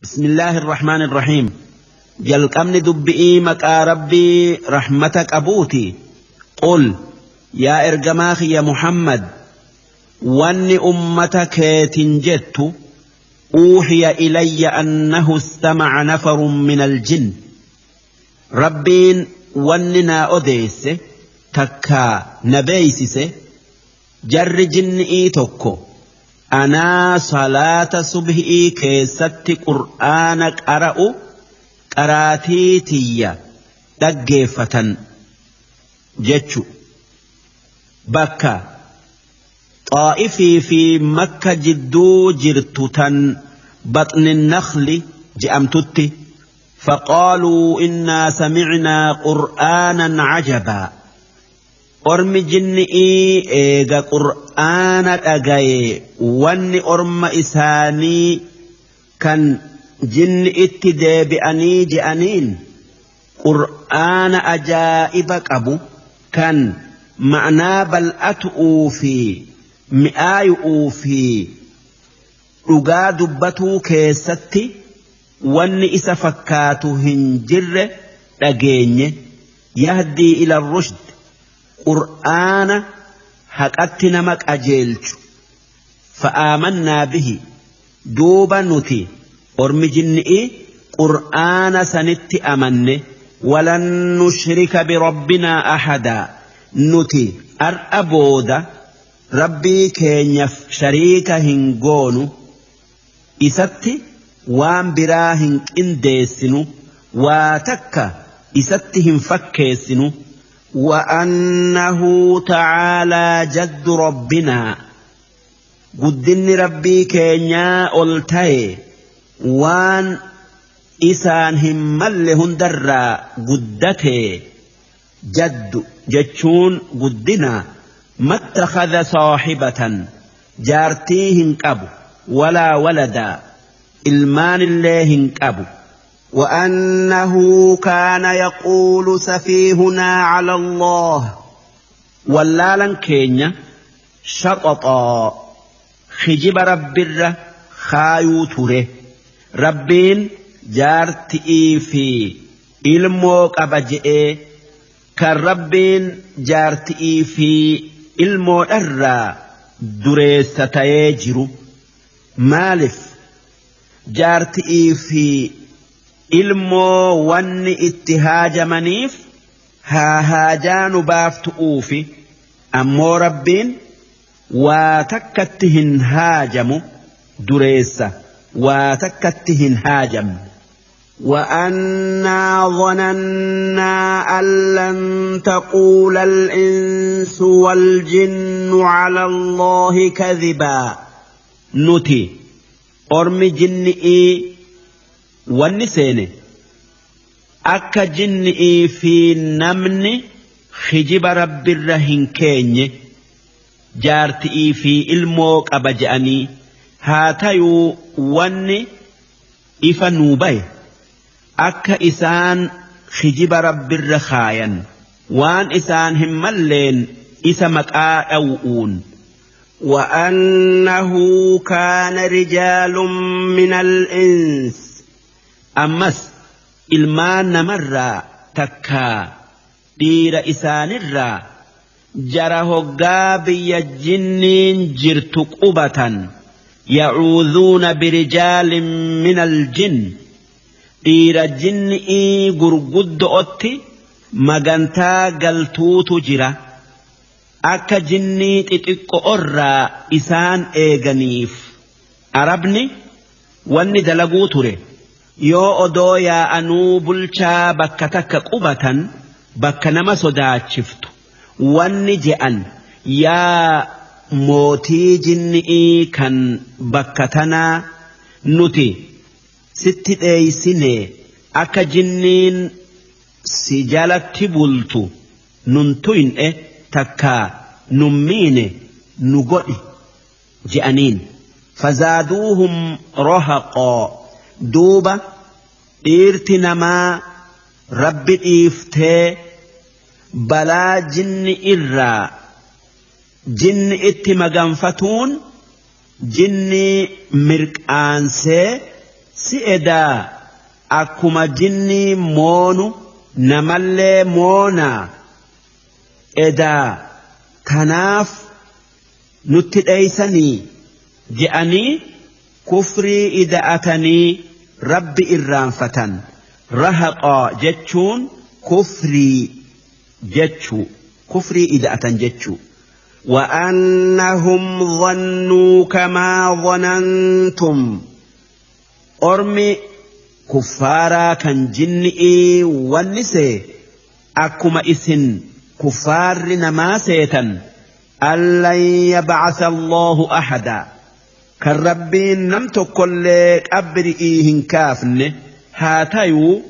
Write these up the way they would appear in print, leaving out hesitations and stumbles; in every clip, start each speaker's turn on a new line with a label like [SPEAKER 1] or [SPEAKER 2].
[SPEAKER 1] بسم الله الرحمن الرحيم jalqabni dubbi'ii maqaa rabbii rahmata qabuuti. Qul, yaa ergamaa kiyya Muhammad, wanni ummata keetin jettu: أوحي إلي أنه استمع نفر من الجن, rabbiin wanni naa odeesse takkaa na beeysise, jarri jinni'ii tokko anaa salaata subhi'ii keessatti qur'aana qara'u qaraatii tiyya dhaggeeffatan jechu. Bakka Xaa'ifii fi Makka jidduu jirtu tan Baxni Nakli je'amtutti. فقالوا إنا سمعنا قرآنا عجبا. Ormi jinni'ii eega qur'aana dhagaye, wanni orma isaanii kan jinni itti deebi'anii je'aniin, qur'aana ajaa'iba qabu kan ma'naa bal'atu'uu fi mi'aayu'uu fi dhugaa dubbatuu keessatti wanni isa fakkaatu hin jirre dhageenye. يهدي إلى الرشد, qur'aana haqatti nama qajeelchu. فآمنا به, duuba nuti ormi jinni'i qur'aana sanitti amanne. ولن نشرك بربنا أحدا, nuti ar'a booda rabbii keenyaaf shariika hin goonu, isatti waan biraa hin qindeessinu, waa takka isatti hin fakkeessinu. وأنه تعالى جد ربنا, guddinni rabbii keenyaa ol ta'e, waan isaan hin malle hundarraa guddate. جد jechuun guddina. ما اتخذ صاحبة, jaartii hin qabu, ولا ولدا, ilmaanillee hin qabu. وأنه كان يقول سفيهنا على الله, wallaalan keenya شططا, kijiba rabbirra kaayuu ture, rabbiin jaarti'ii fi ilmoo qaba je'ee, kan rabbiin jaarti'ii fi ilmoodharraa dureessa ta'ee jiru. Maalif jaarti'ii fi ilmoo wanni itti haajamaniif haa haajaa nu baaftu'uufi, ammoo rabbiin waa takkatti hin haajamu, dureessa waa takkatti hin haajamne. وأنا ظننا أن لن تقول الإنس والجن على الله كذبا. Nuti ormi jinni'ii wanni seene akka jinni'ii fi namni kijiba rabbirra hin keenye, jaarti'ii fi ilmoo qaba je'anii. Haa tayuu, wanni ifa nuu baye akka isaan kijiba rabbirra kaayan, waan isaan hin malleen isa maqaa dhaw'uun. وأنه كان رجال من الإنس, ammas ilmaan namarraa takkaa dhiira isaanirraa jara hoggaa biyya jinniin jirtu qubatan, يعوذون برجال من الجن, dhiira jinni'ii gurguddo'otti magantaa galtuutu jira, akka jinnii xixiqqo'orraa isaan eeganiif. Arabni wanni dalaguu ture, yoo odoo yaa'anuu bulchaa bakka takka qubatan, bakka nama sodaachiftu, wanni je'an: "Yaa mootii jinni'ii kan bakka tanaa, nuti sitti dheeysine, akka jinniin si jalatti bultu nun tuyne takkaa nun miine nu godhi" je'aniin. فزادوهم رهقا, duuba dhiirti namaa rabbi dhiiftee balaa jinni irraa jinni itti maganfatuun jinni mirqaansee. Si edaa akkuma jinnii moonu namallee moonaa edaa tanaaf nutti dheeysanii je'anii kufrii ida'atanii rabbi irraanfatan. Rahaqaa jechuun kufrii jechuu, kufrii ida'atan jechuu. وأنهم ظنوا كما ظننتم أرمي كفارا كان جنئي والنسي أكما إسن كفار نما سيتا أن لن يبعث الله أحدا كالربين نمت كل أبرئيهن كافن هاتيو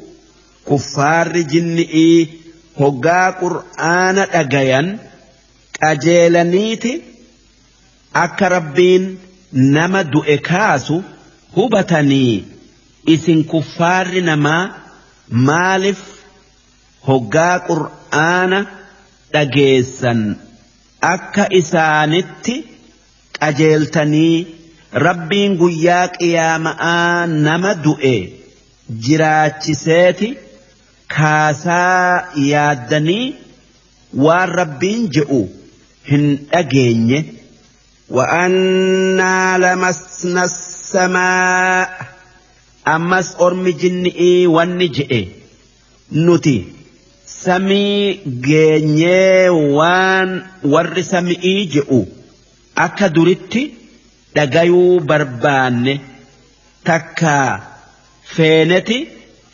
[SPEAKER 1] كفار جنئي هقا قرآن أجيا qajeelaniiti akka rabbiin nama du'e kaasu hubatanii isin kuffaarri namaa maaliif hoggaa qur'aana dhageessan akka isaanitti qajeeltanii rabbiin guyyaa qiyaama'aa nama du'e jiraachiseeti kaasaa yaaddanii waan rabbiin je'u hin dhageenye. Wa'annaa lamasna samaa ammas ormi jinni'ii wanni je'e nuti samii geenyee waan warri sami'ii je'u akka duritti dhagayuu barbaanne takkaa feeneti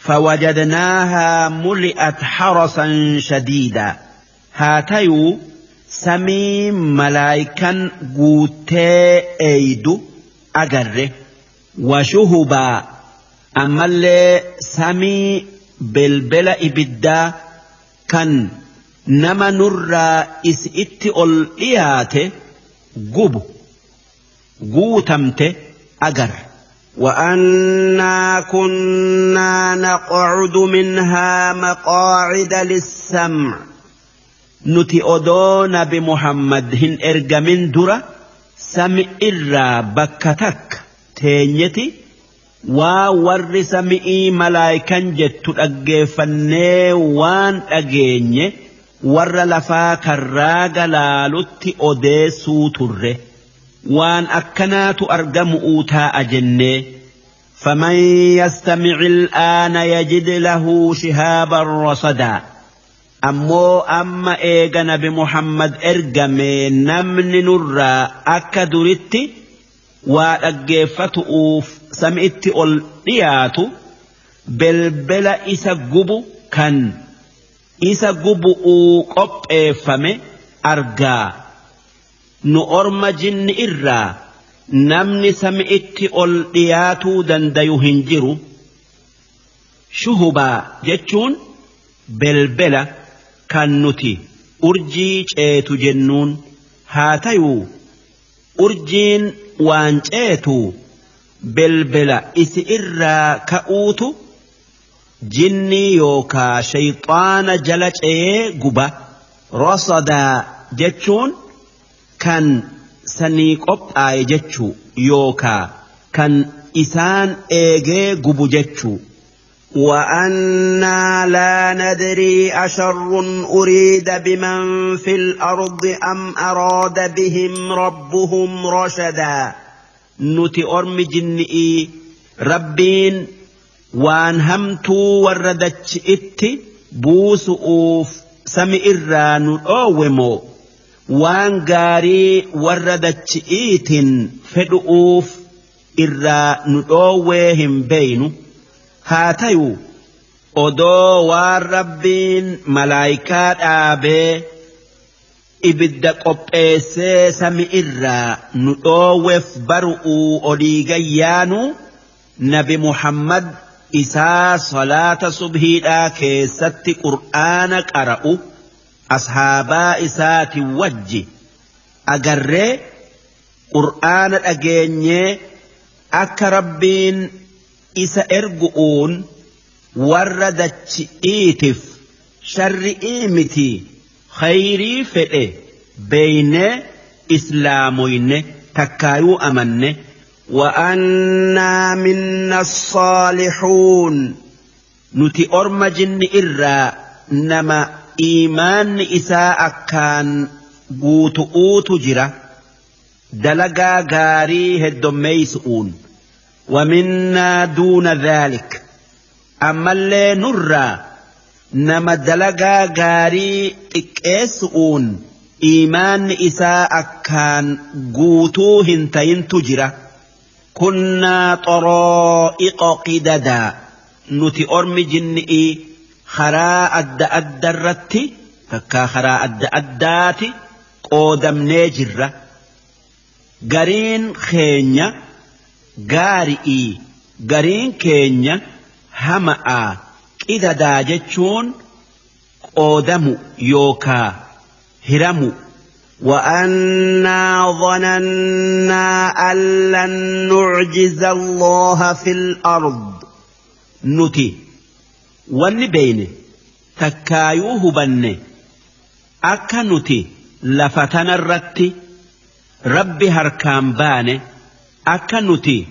[SPEAKER 1] fawajadnaahaa muli'at harasan shadiidaa haa tayuu samii malaayikan guutee eeydu agarre washuhubaa ammallee samii belbela ibiddaa kan nama nurraa isitti ol dhiyaate gubu guutamte agarre. وأنا كنا نقعد منها مقاعد للسمع nuti odoo nabi Muhammad hin ergamin dura sami irraa bakka takka teenyeti waa warri sami'ii malaayikan jettu dhaggeeffannee waan dhageenye warra lafaa karraa galaalutti odeessuu turre waan akkanaatu argamu'uu taa'a jennee. فمن يستمع الآن يجد له شهابا رصدا ammoo amma eega nabi Muhammad ergame namni nurraa akka duritti waa dhaggeeffatu'uuf sami'itti ol dhiyaatu belbela isa gubu kan isa gubu'uu qopheeffame argaa. Nu orma jinni irraa namni sami'itti ol dhiyaatuu dandayu hin jiru. Shuhubaa jechuun belbela kan nuti urjii ceetu jennuun haa tayuu urjiin waan ceetu belbela isi irraa ka'uutu jinnii yookaa shayxaana jala ce'ee guba. Rasadaa jechuun kan sanii qophaa'e jechuu yookaa kan isaan eegee gubu jechuu. وأنا لا ندري أشر أريد بمن في الأرض أم أراد بهم ربهم رشدا nuti ormi jinni'ii rabbiin waan hamtuu warra dachi'itti buusu'uuf sami irraa nu dhoowwe moo waan gaarii warra dachi'iitiin fedhu'uuf irraa nu dhoowwee hin beeynu. Haa tayuu odoo waan rabbiin malaayikaa dhaabee ibidda qopheessee sami irraa nu dhoowweef baru'uu olii gayyaanu nabi Muhammad isaa salaata subhiidhaa keessatti qur'aana qara'u ashaabaa isaati wajji agarree qur'aana dhageenyee akka rabbiin isa ergu'uun warra dachi'iitiif sharri'ii miti khayrii fedhe beeynee islaamoyne takkaayuu amanne. وأنا منا الصالحون نتي أرم جن إرى نما إيمان إساء كان قوت جرا دلقا غاري هدميسؤون ومنا دون ذلك أما اللي نرى نما دلقا غاري إكسؤون إيمان إساء كان قوتو هنتين تجرا كنا طرائق قددا نتي أرم جنئي خراء الدرتي تكا خراء الداتي قودم نجرة قرين خينيا قارئي قرين كينيا همأ قددا جتشون قودم يوكا هرمو وأنا ظننا أن لن نعجز الله في الأرض نتي والنبين تكايوه بن أكا نتي لفتنا الرت ربي هركان بان أكا نتي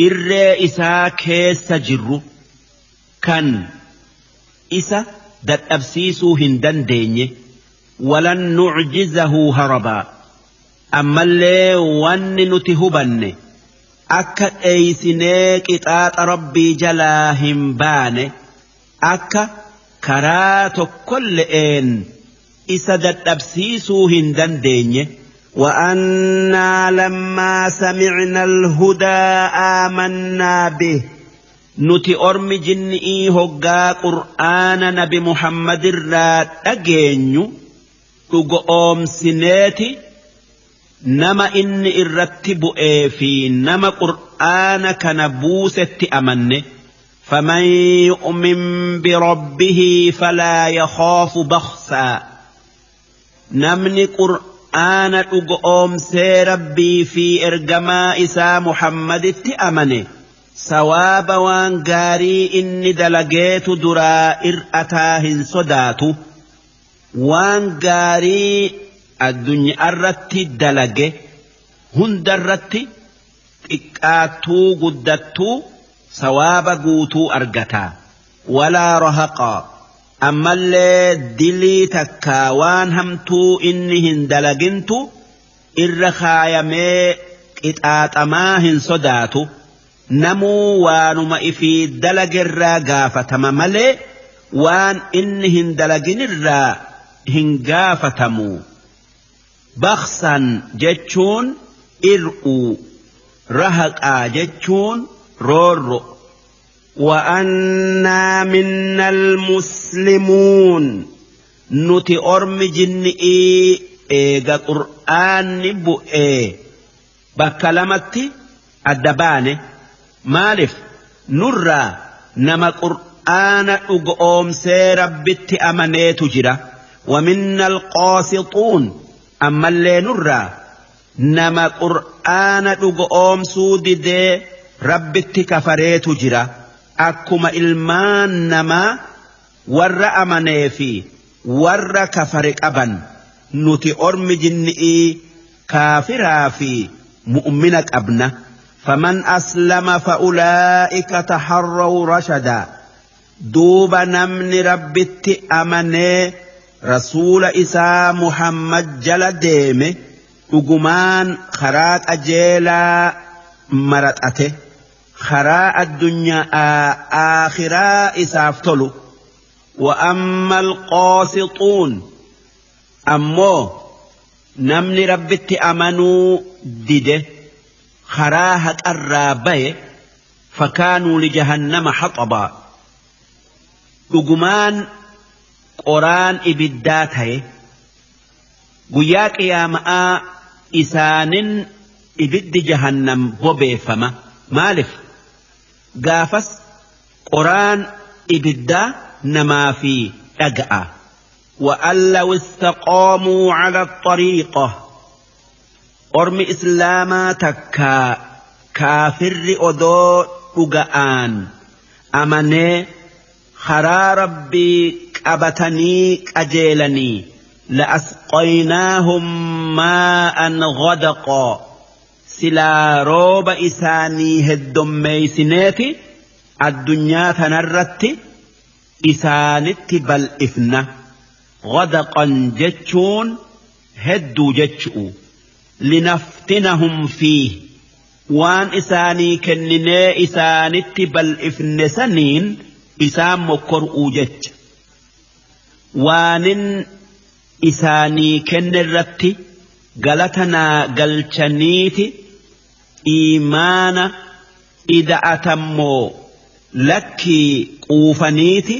[SPEAKER 1] إرّي إسا كيس جر كان إسا دت أبسيسو هندن ديني ولن نعجزه هربا أما اللي ون نتهبن أكا أيسنيك إطاط ربي جلاهم بان أكا كرات كل إن إسدت أبسيسو هندن ديني وأنا لما سمعنا الهدى آمنا به نتي أرم جنئي هقا قرآن نبي محمد الرات أجينيو dhugoomsineeti nama inni irratti bu'ee fi nama qur'aana kana buusetti amanne faman yu'min birabbihi falaa yakhaafu bakhsaa namni qur'aana dhugoomsee rabbii fi ergamaa isaa Muhammaditti amane sawaaba waan gaarii inni dalageetu duraa ir'ataa hin sodaatu waan gaarii addunyaa irratti dalage hundarratti xiqqaattuu guddattuu sawaaba guutuu argata walaa rahaqaa ammallee dilii takkaa waan hamtuu inni hin dalagintu irra kaayamee qixaaxamaa hin sodaatu namuu waanuma ifii dalagerraa gaafatama malee waan inni hin dalaginirraa hin gaafatamu. Baksan jechuun ir'uu, rahaqaa jechuun roorro. وأنا منا المسلمون نتي أرم جنئي إيغا قرآن بؤي بكلمتي الدبانة مالف نرى نما قرآن أقوم سيربت أمنيت جرا ومنا القاسطون أما اللي نرى نما قرآن أقوم سودي دي ربت كفريت جرا Akkuma ilmaan namaa warra amanee fi warra kafare qaban nuti ormi jinni'ii kaafiraa fi mu'mina qabna. Faman aslama fa'ulaa'ika taharraw rashada. Duuba namni rabbitti amanee rasuula isaa Muhammad jala deeme dhugumaan karaa qajeelaa maraxate. خراء الدنيا آخرا إسافتلو وأما القاسطون أمو نمني ربت أمنوا ديده خراهة الرابي فكانوا لجهنم حطبا لقمان قران إبداته قياك يا ماء إسان إبد جهنم بوبيفما مالف gaafas qoraan ibiddaa namaa fi dhaga'a. وأن لو استقاموا على الطريقة ormi islaamaa takkaa kaafirri odoo dhuga'aan amanee karaa rabbii qabatanii qajeelanii لأسقيناهم ماء غدقا Silaa rooba isaanii heddommeeysineeti addunyaa tanarratti isaanitti bal'ifna. Ghadaqan jechuun hedduu jechu'u. Linaftinahum fiih, waan isaanii kenninee isaanitti bal'ifne saniin isaan mokkor'uu jecha. Waanin isaanii kenne irratti galata naa galchaniiti iimaana ida'atammoo lakkii quufaniiti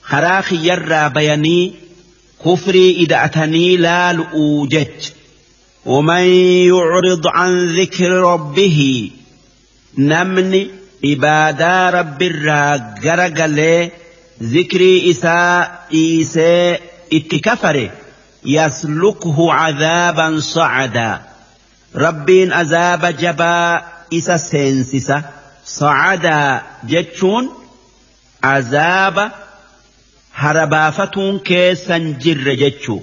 [SPEAKER 1] karaa kiyyarraa bayanii kufrii ida'atanii laalu'uu jecha. ومن يعرض عن ذكر ربه، namni ibaadaa rabbirraa garagalee zikrii isaa dhiisee itti kafare, يسلكه عذابا صعدا، rabbiin azaaba jabaa isa seensisa. صعدا jechuun azaaba harabaafatuun keessan jirre jechuu.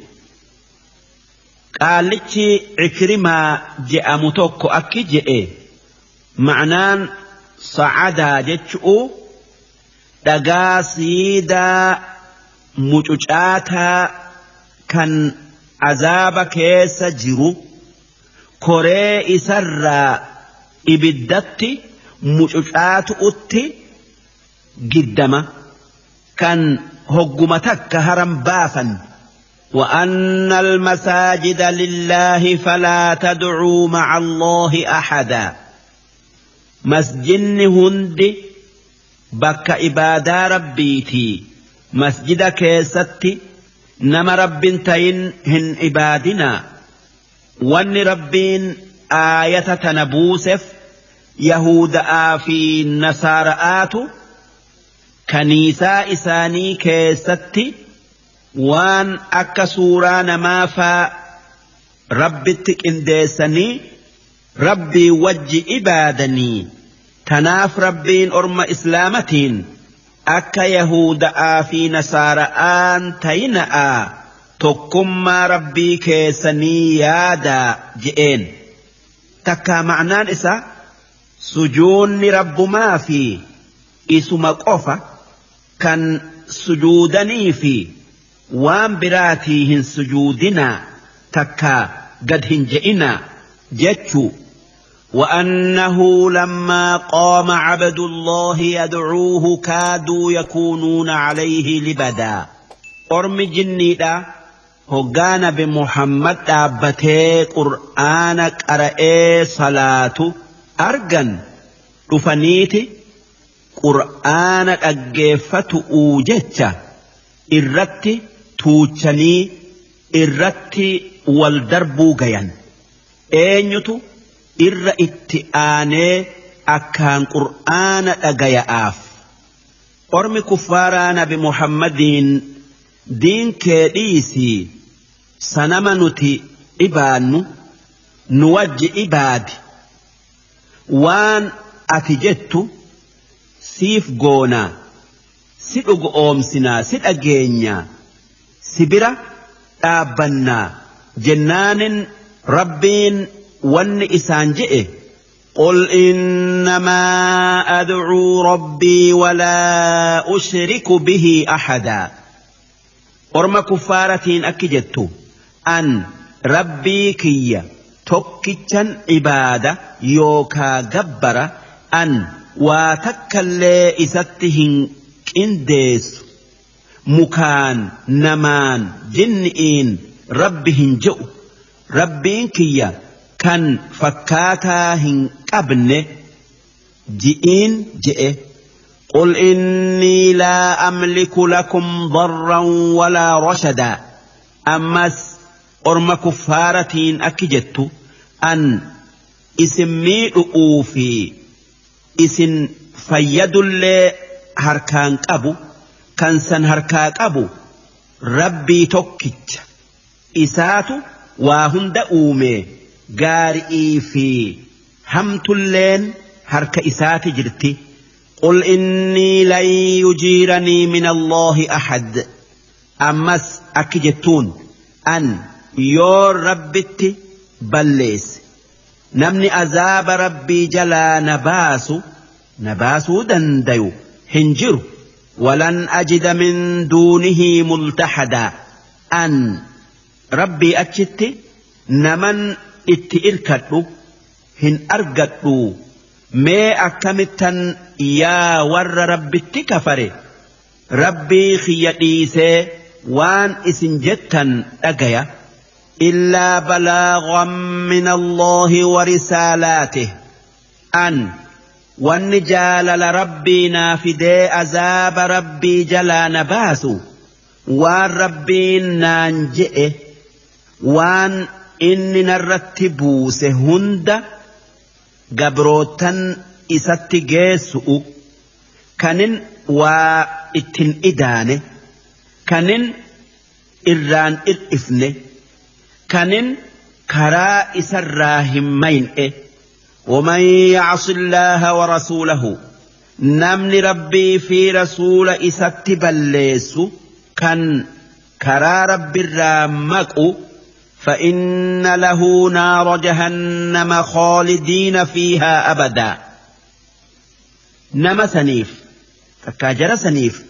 [SPEAKER 1] Qaallichi Cikrimaa je'amu tokko akki je'e: ma'naan صعدا jechu'u dhagaa siidaa mucucaataa kan azaaba keessa jiru koree isarraa ibiddatti mucucaatu'utti giddama kan hogguma takka haram baafan. وأن المساجد لله فلا تدعوا مع الله أحدا. Masjidni hundi bakka ibaadaa rabbiiti. Masjida keessatti nama rabbin tayin hin ibaadinaa. Wanni rabbiin aayata tana buusef Yahuda'aa fi Nasaara'aatu kaniisaa isaanii keessatti waan akka suuraa namaa faa rabbitti qindeessanii rabbii wajji ibaadanii. Tanaaf rabbiin orma islaamatiin akka Yahuda'aa fi Nasaara'aan tayina'aa, tokkummaa rabbii keessanii yaadaa je'een. Takkaa ma'naan isaa sujuunni rabbumaa fi isuma qofa kan sujuudanii fi waan biraatii hin sujuudinaa takkaa gad hin je'inaa jechuu. وأنه لما قام عبد الله يدعوه كادوا يكونون عليه لبدا. Ormi jinniidha hoggaa nabi Muhammad dhaabbatee qur'aana qara'ee salaatu argan dhufaniiti qur'aana dhaggeeffatu'uu jecha irratti tuuchanii irratti wal darbuu gayan. Eenyutu irra itti aanee akkaan qur'aana dhagaya'aaf. Ormi kuffaaraa nabi Muhammadiin, diin kee dhiisii sanama nuti ibaannu nu wajji ibaadi, waan ati jettu siif goonaa, si dhugu oomsinaa, si dhageenyaa, si bira dhaabbannaa jennaanin rabbiin wanni isaan je'e: قل إنما أدعو ربي ولا أشرك به أحدا. Orma kuffaaratiin akki jettu: an rabbii kiyya tokkichan ibaada yookaa gabbara, an waa takkallee isatti hin qindeessu, mukaan, namaan, jinni'iin rabbi hin je'u. Rabbiin kiyya kan fakkaataa hin qabne ji'iin je'e. قل إني لا أملك لكم ضرا ولا رشدا. Ammas orma kuffaaratiin akki jettu: an isin miidhu'uu fi isin fayyadullee harkaan qabu, kan san harkaa qabu rabbii tokkicha, isaatu waa hunda uume, gaari'ii fi hamtulleen harka isaati jirti. قل إني لن يجيرني من الله أحد. Ammas akki jettuun: an yoo rabbitti balleesse Namni azaaba Rabbii jalaa na baasu na baasuu dandayu hin jiru. Walan ajida min duunihi multahadaa. An Rabbii achitti naman itti irkadhu hin argadhu. Mee akkamittan yaa warra Rabbitti kafare Rabbii kiyya dhiisee waan isin jettan dhagaya. Illaa balaagan min Allaahi wa risaalaatih. An wanni jaalala Rabbii naa fidee azaaba Rabbii jalaa na baasu waan Rabbiin naan je'e waan inni narratti buuse hunda gabroottan isatti geessu'u kanin waa ittin idaane kanin irraan ir'ifne kanin karaa isarraa hin mayn'e. ومن يعص الله ورسوله نمن ربي في رسول إسات بليس كان كرا رب الرامك فإن له نار جهنم خالدين فيها أبدا. نما سنيف تكاجر سنيف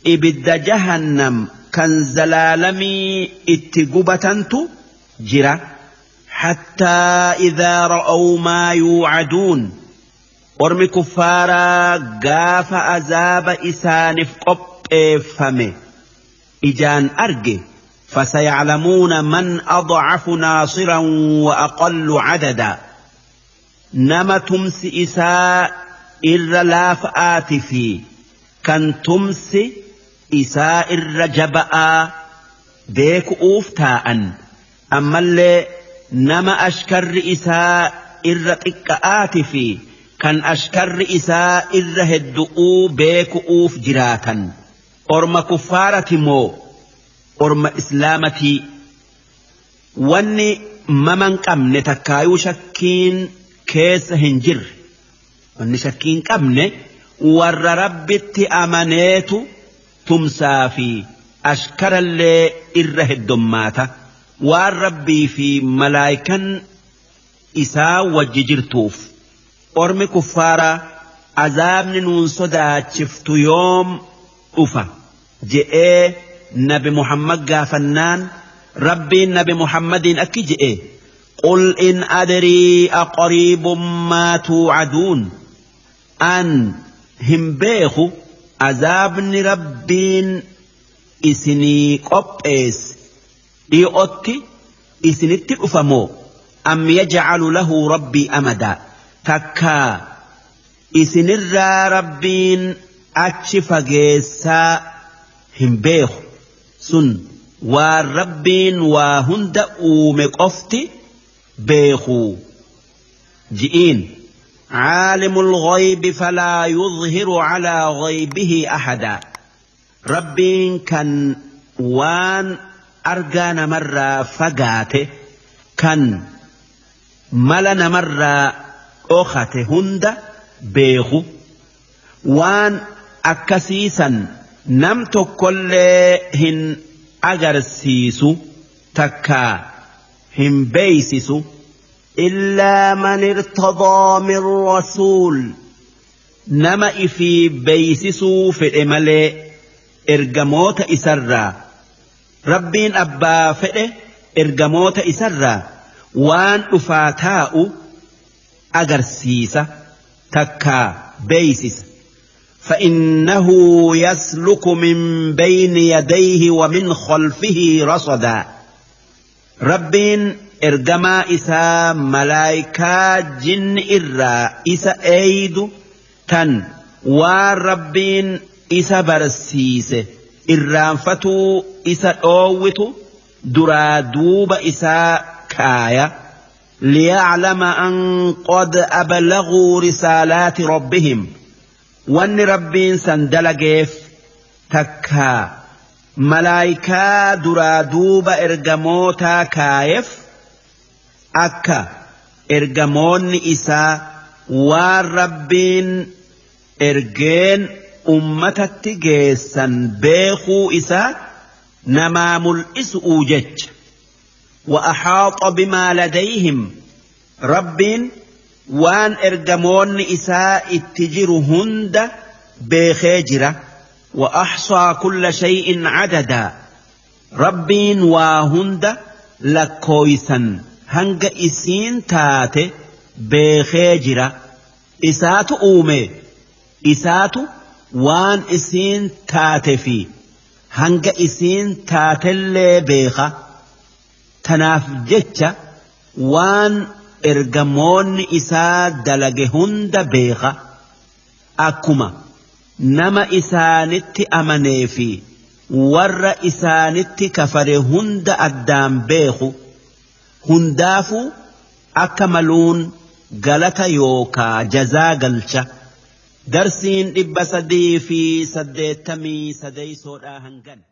[SPEAKER 1] إبد جهنم كان زلالمي اتقبتنت جرا حتى إذا رأوا ما يوعدون. أرمي كفارا قاف أزاب إسانف قب إجان أرجي فسيعلمون من أضعف ناصرا وأقل عددا. نما تمس إساء إر لا فآت في كان تمس إساء إر جبأ بيك أوفتاء. أما اللي نما أشكر إساء إر إكآت في كان أشكر إساء إر هدؤو بيك أوف جراتا. أرم كفارة مو أرم إسلامتي واني ممن قمن تكايو شكين كيس هنجر واني شكين قمن ور ربت أمانيتو تمسا في أشكر اللي إره الدماتا والربي في ملايكا إسا وججرتوف. أرم كفارة عذاب نون صدا شفت يوم أفا جئ نبي محمد قافنان ربي نبي محمد أكي جئ قل إن أدري أقريب ما توعدون. أن هم بيخو عذاب ربين إسني قبئس إيؤتي إسنتي أفمو أم يجعل له ربي أمدا. تكا إسنرى ربين أتشفقيسا هم بيخو سن والربين وهند أومك أفتي بيخو جئين. عالم الغيب فلا يظهر على غيبه أحدا. ربين كان وان أرجان مرة فقاته كان ملنا مرة أخته هند بيخو وان أكسيسا نم كل هن أجرسيسو تكا هن بيسيسو إلا من ارتضى من رسول. نما في بيسيسو في الإمالي إرجموت إسرا ربين أبا فئه إرجموت إسرا وان أفاتاء أجرسيسا تكا بيسيس. فإنه يسلك من بين يديه ومن خلفه رصدا. ربين إرجما إسا ملايكا جن إرا إسا أيد تن والربين إسا برسيس إرانفتو إسا أوتو درادوب إسا كايا ليعلم أن قد أبلغوا رسالات ربهم. وان ربين سندلقيف تكا ملايكا درادوب إرجموتا كايف أكا إرجمون إسا والربين إرجين أمتت جيسا بيخو إسا نمام الإسؤ جج. وأحاط بما لديهم Rabbiin waan ergamoonni isaa itti jiru hunda beekee jira. Wa axsaa kulla shay'in cadadaa, Rabbiin waa hunda lakkooysan hanga isiin taate beekee jira. Isaatu uume, isaatu waan isiin taate fi hanga isiin taatellee beeka. Tanaaf jecha waan ergamoonni isaa dalage hunda beeka. Akkuma nama isaanitti amanee fi warra isaanitti kafare hunda addaan beeku, hundaafuu akka maluun galata yookaa jazaa galcha. Darsiin 383dhaa hangana.